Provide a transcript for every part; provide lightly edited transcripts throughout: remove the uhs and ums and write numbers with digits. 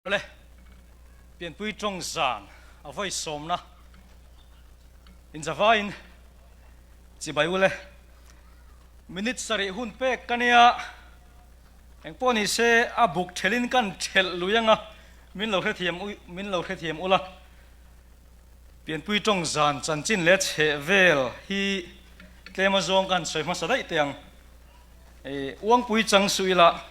Awle, pianpui tawng zan a vawi sawmna inzavaiin chibai ule. Minute sarih hun pek ka nia, engpawh ni se a buk thelin kan thelh lui anga min lo hrethiam min lo hrethiam ula. Pianpui tawng zan chanchin leh chheh vel hi tlem azawng kan sawi hmasa daih teh ang. Uangpui chang suh ila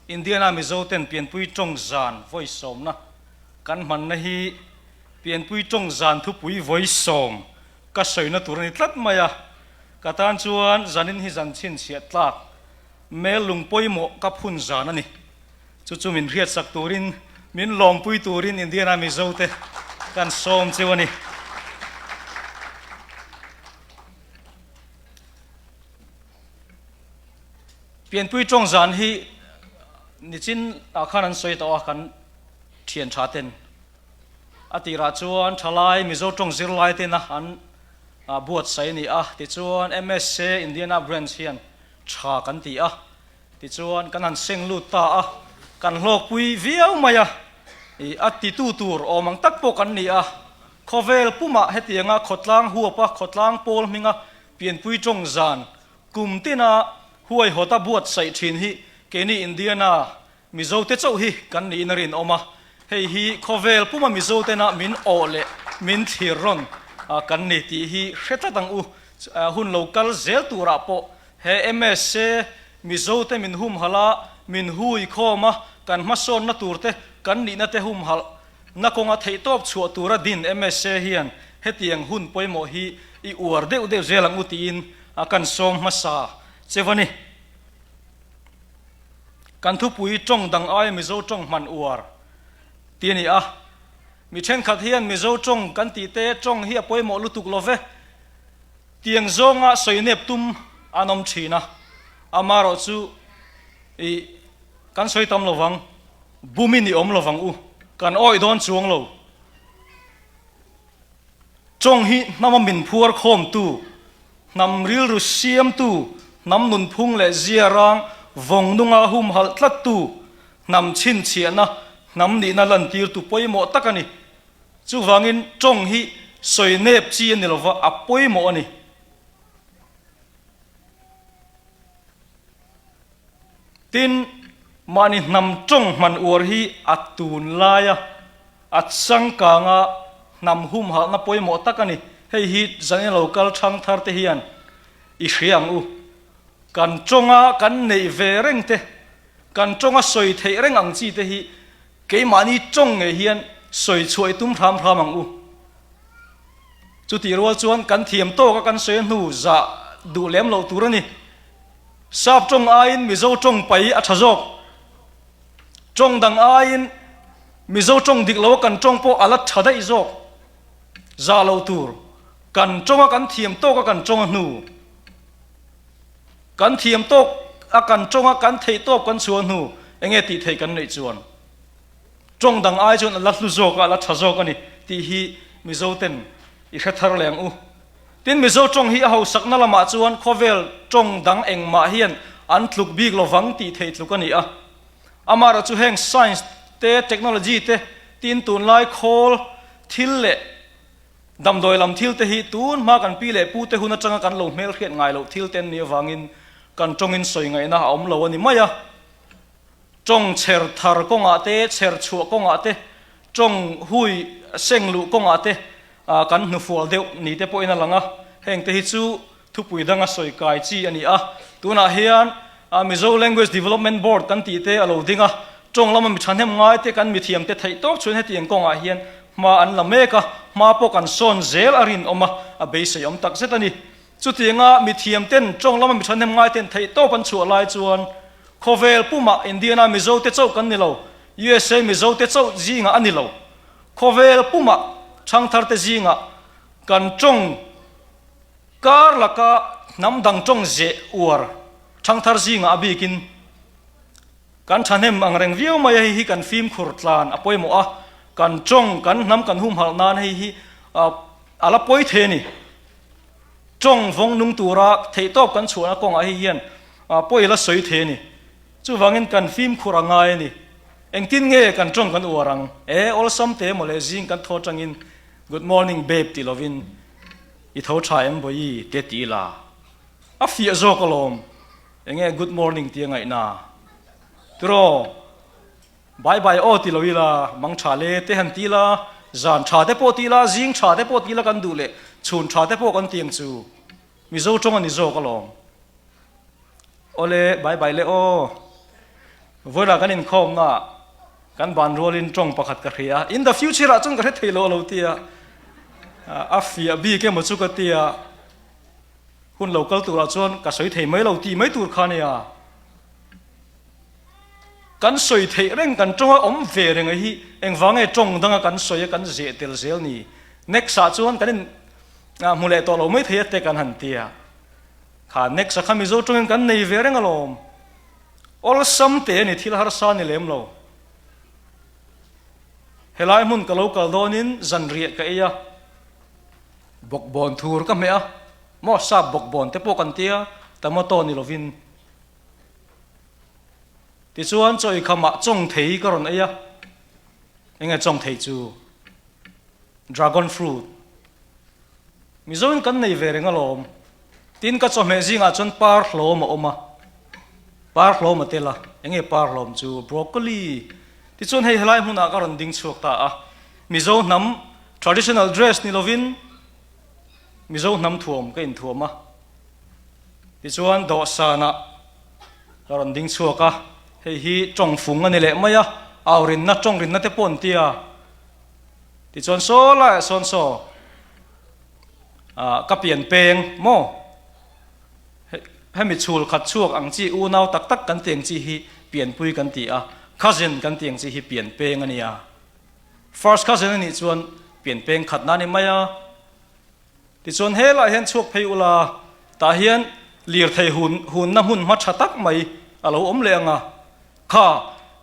Indiana Mizo ten pianpui tawng zan vawi sawmna kan hmanna hi pianpui tawng zan thupui vawi sawm ka sawina tur a ni tlat mai a, ka tan chuan zanin hi zan chhinchhiah tlak mel lung pawimawh ka phun zan a ni. Chu chu min hriatsak turin, min lawmpui turin Indiana Mizo te kan sawm cheu a ni. Pianpui tawng zan hi nichin ah khan an sawi tawh a kan thian tha ten a tirah chuan thalai Mizo tawng zirlai tena an buatsaih a ni a, tichuan MSA Indiana Branch hian tha kan ti a, tichuan kan han seng lut ta a, kan hlawkpui viau mai a, ih a titu tur awm ang tak pawh kan ni a, khawvel pumah hetianga khawtlang huapa khawtlang pawl hminga pianpui tawng zan Kum tina huaihawta buatsaih thin hi keini Indiana Mizote chauh hi kan niin a rinawm a, hei hi khawvel puma Mizotena min awh leh min thlir rawn kan ni tih hi hre tlat ang u. Hun lo kal zel turah pawh he MSA Mizote min humhalh a, min hui khawm a, kan hmasawnna turte kan nihna te humhalh na kawnga theihtawp chhuah tura din MSA hian hetiang hun pawimawh hi i uar deuh deuh zel ang u tiin a kan sawm hmasa che va ni. Kan thupui tawng dang aia Mizo tawng hman uar ti a ni a. Mi thenkhat hian Mizo tawng kan tih te tawng hi a pawimawh lutuk lo ve. Tiang zawnga sawi nep tum an awm thin a, amaherawhchu i kan sawi tam lo vang. Bumin i awm lovang u, kan awih dawn chuang lo. Tawng hi hnama min phuar khawmtu, hnam rilru siamtu, hnam nunphung leh zia rang vawng nunga humhalh tlattu, hnam chhinchhiahna, hnam nihna lantirtu pawimawh tak a ni. Chuvangin tawng hi sawi nep chi a ni lova, a pawimawh a ni. Tin, mahni hnam tawng hman uar hi a tun laia a changkanga hnam humhalhna pawimawh tak a ni. Hei hi zanin lo kal thang thar te hian i hria ang u. Kan tawnga kan neih ve reng te, kan tawnga sawi theih reng ang chi te hi keimahni tawng ngei hian sawi chhuah i tum hram hram ang u. Chutih rual chuan kan thiam tawka kan sawi hnu zah duh lem loh tur a ni. Sap tawng aiin Mizo tawng pai a tha zawk. Tawng dang aiin Mizo tawng dik loa kan tawng pawh a la tha daih zawk. Zah loh tur, kan tawnga kan thiam tawka kan tawng a hnu. Kan thiam tawk a kan tawnga kan theih tawp kan chhuah hnu enge tih theih kan neih chuan tawng dang ai chuan a la hlu zawk a, a la tha zawk a ni tih hi Mizo ten i hre thar leh ang u. Tin, Mizo tawng hi a hausakna lamah chuan khawvel tawng dang engmah hian an tluk bik lovang tih theih tluk a ni a. Amaherawh chu heng science te, technology te, tin tunlai khawl thil leh damdawi lam thil te hi tun hma kan pi leh pu te hun atanga kan lo hmelhriat ngai loh thil te an nih avangin kan tawngin sawi ngaihna a awm lo a ni mai a. Tawng chher thar kawngah te, chher chhuah kawngah te, tawng hui seng luh kawngah te kan hnufual deuh ni te pawhin a lang a, heng te hi chu thupui danga sawi kai chi a ni a. Tunah hian Mizo Language Development Board kan tih te a lo ding a, tawng lama mi thahnem ngai te kan mithiam te theih tawk chuan hetiang kawngah hian hma an la mek a, hma pawh kan sawn zel a rinawm a, a beisei awm tak zet a ni. Chutianga mithiam ten tawng lama mi thahnem ngai ten theih tawp an chhuah lai chuan khawvel pumah Indiana Mizo te chauh kan ni lo, USA Mizo te chauh zingah a ni lo. Khawvel pumah thangthar te zingah kan tawng kar laka hnam dang tawng zeh uar thangthar zingah a bikin kan thahnem ang reng viau mai a, hei hi kan fimkhur tlan a pawimawh a, kan tawng kan hnam kan humhalh nan hei hi a la pawi thei a ni. Tawng vawng nung tura theihtawp kan chhuahna kawngah hei hian pawi la sawi thei a ni. Chuvangin kan fimkhur a ngai a ni. Engtin nge kan tawng kan uar ang? E, awlsam te mawle zing kan thaw atangin Good morning babe ti lovin i tho tha em bawi te ti ila. A fiah zawk alawm. Enge good morning tia ngaihna? Tiraw? Bye bye aw ti lo ila, mang tha le te han ti ila, zan tha te pawh ti ila, zing tha te pawh ti ila kan duh leh chhun tha te pawh kan ti ang chu. Mizo tawng a ni zawk alawm. Awle, bye bye le aw. Vawilah kan inkhawmna ah kan ban rualin tawng pakhat ka hria a, in the future ah chuan ka hre thei lo a lo ti a, a fiah bik emaw chu ka ti a, hun lo kal turah chuan ka sawi thei mai lo tih mai tur kha nia. Kan sawi theih reng kan tawnga awm ve reng a hi engvang nge tawng danga kan sawi a kan zeh tel zel ni. Next ah chuan kan in hmu leh tawh lo mai thei a te kan han ti a. Kha next a kha Mizo tawngin kan nei ve reng alawm. Awlsam te a ni thil harsa ni lem lo. Helai hmun ka lo kal dawnin zanriah ka ei a, bawkbawn thur ka hmeh a, maw sap bawkbawn te pawh kan tia, tomato ni lovin. Tichuan chaw ikhamah chawng thei ka rawn ei a, enge chawng thei chu? Dragon fruit. Mizoin kan nei ve reng alawm. Tin ka chawhmeh zingah chuan par hlawm a awm a, par hlawm a tel a, enge par hlawm chu broccoli. Tichuan hei helai hmunah ka rawn ding chhuak ta a, Mizo hnam traditional dress ni lovin Mizo hnam thuam ka inthuam a. Tichuan dawhsanah ka rawn ding chhuak a, hei hi tawngfung a ni leh mai a, aurinna tawngrinna te pawh an ti a. Tichuan saw laiah sawn saw ah ka pian peng maw? Hemi chhul khat chhuak ang chi unau tak tak kan ti ang chi hi pianpui kan ti a, cousin kan ti ang chi hi pian peng a nia. First cousin a nih chuan pian peng khatna a ni mai a. Tichuan helaiah hian chhuak phei ula, tah hian lirthei hun hunna hmun hma tha tak mai a lo awm leh ang a. Kha,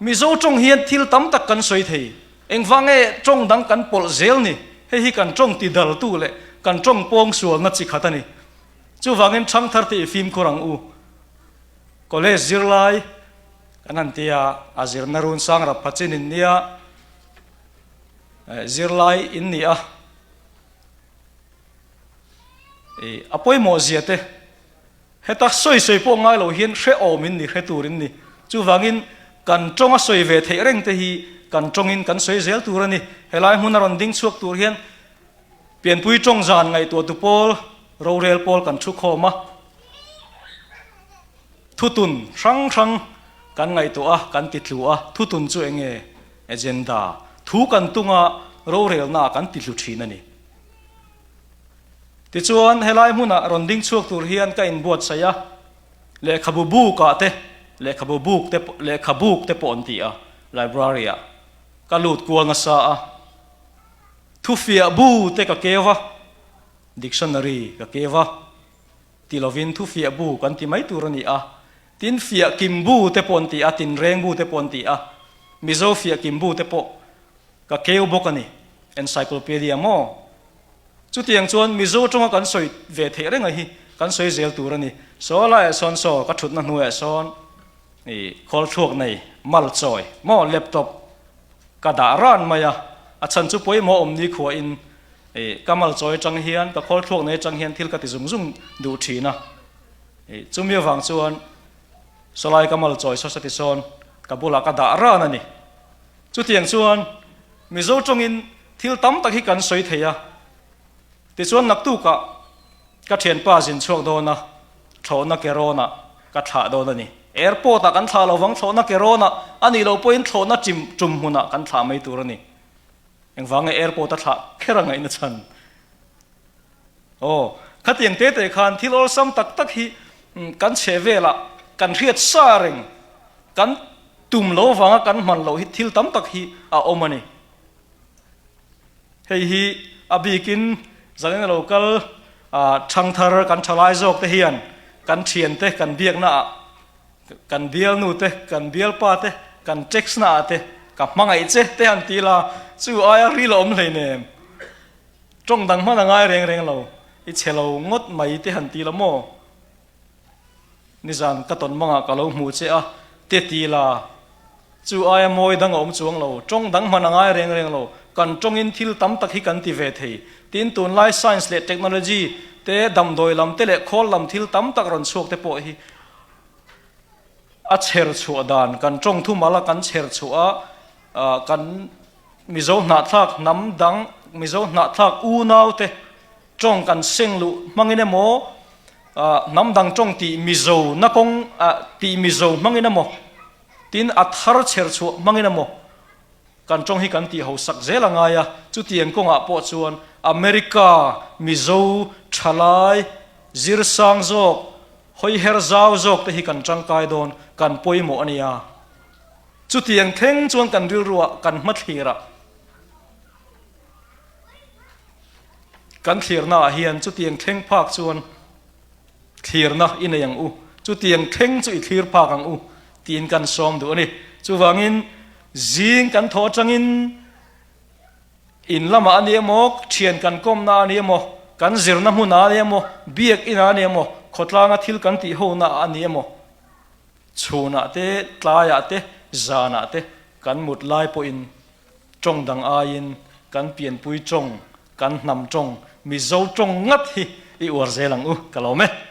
Mizo tawng hian thil tam tak kan sawi thei. Engvang nge tawng dang kan pawlh zel ni? Hei hi kan tawng ti daltu leh kan tawng pawng sualna chi khat a ni. Chuvangin ṭhangthar te i fimkhur ang u. College zirlai kan han ti a, a zirna run sang rap pha chin in nia, zirlai in ni a. A pawimawh zia te heta sawi sawi pawh ngai lo hian hrehawm in ni, hre tur in ni. Chuvangin kan tawnga sawi ve theih reng te hi kan tawngin kan sawi zel tur a ni. Helai hmuna rawn ding chhuak tur hian pianpui tawng zan ngaihtuahtu pawl, rorel pawl kan thu khawm a. Thutun hrang hrang kan ngaihtuah a, kan ti tlu a, thutun chu eng nge? Agenda. Thu kan tung a, rorelna ah kan ti tlu thin a ni. Tichuan, helai hmunah rawn ding chhuak tur hian ka inbuatsaih a, lehkhabu buk ah te, lehkhabu buk te, lehkhabuk te pawh an ti a, library ah ka lut kual nasa a, thufiah bu te ka keu a, dictionary ka keu a. Ti lovin thufiah bu kan ti mai tur a ni a, tin fiah kim bu te pawh an ti a, tinreng bu te pawh an ti a, Mizo fiah kim bu te pawh ka keu bawk a ni, encyclopedia maw? Chutiang chuan Mizo tawnga kan sawi ve theih reng a hi kan sawi zel tur a ni. Saw laiah sawn saw ka thutna hnuaiah sawn i khawl thluak nei mal chawi maw laptop ka dah ran mai a, a chhan chu pawimawh awm ni khuahin Ih, ka mal chawi atang hian, ka khawl thluak nei atang hian thil ka ti zung zung duh thin a. Ih, chumi avang chuan sawlai ka mal chawi saw sati sawn ka bulah ka dah ran a ni. Chutiang chuan Mizo tawngin thil tam tak hi kan sawi thei a. Tichuan naktukah ka thianpa zin chhuak dawn a, thlawhna ke rawnah ka thlah dawn a ni. Airport ah kan thlah lo vang, thlawhna ke rawnah a nih loh pawhin thlawhna chim tum hmunah kan thlah mai tur a ni. Engvang nge airport a thlah kher a ngaihna chhan? Aw, khatiang te te khan thil awlsam tak tak hi kan chhe velah kan hriat sa reng, kan tum lo vanga kan hman loh hi thil tam tak hi a awm a ni. Hei hi a bikin zanin a lo kal thangthar kan thalai zawk te hian kan thiante kan biakna ah Kan bialnu te, kan bialpa te, kan text na ah te ka hmangaih che te han ti la, chu aia ril a awm hleinem. Tawng dang hman a ngai reng reng lo, i chhe lo ngawt mai te han ti la maw? Nizan ka tawn mangah ka lo hmu che a te ti la. Chu aia mawi dang a awm chuang lo. Tawng dang hman a ngai reng reng lo. Kan tawngin thil tam tak hi kan ti ve thei. Tin, tunlai science leh technology te, damdawi lam te leh khawl lam thil tam tak rawn chhuak te pawh hi a chher chhuah dan, kan tawng thumal a kan chher chhuah a, kan Mizo hnahthlak hnam dang, Mizo hnahthlak unau te tawng kan seng luh hmangin emaw, hnam dang tawng tih Mizo na kawng, tih Mizo hmangin emaw, Tin, a thar chher chhuah hmangin emaw kan tawng hi kan tih hausak zel a ngai a, chutiang kawngah pawh chuan America Mizo thalai zir sang zawk, hawiher zau zawk te hi kan tangkai dawn, kan pawimawh a nia. Chutiang thleng chuan kan rilruah kan hmathlir a, kan thlirnaah hian chutiang thleng phak chuan, Thlirna i nei ang u, chutiang thleng chu i thlir phak ang u tiin kan sawm duh a ni. Chuvangin zing kan thawh atangin in lamah a ni emaw, thian kan kawmna a ni emaw, kan zirna hmunah a ni emaw, biak inah a ni emaw, khawtlanga thil kan tih hona a ni emaw, chhunah te, tlaiah te, zanah te kan mut lai pawhin tawng dang aiin kan pianpui tawng, kan hnam tawng, Mizo tawng ngat hi i uar zel ang u, ka lawm e.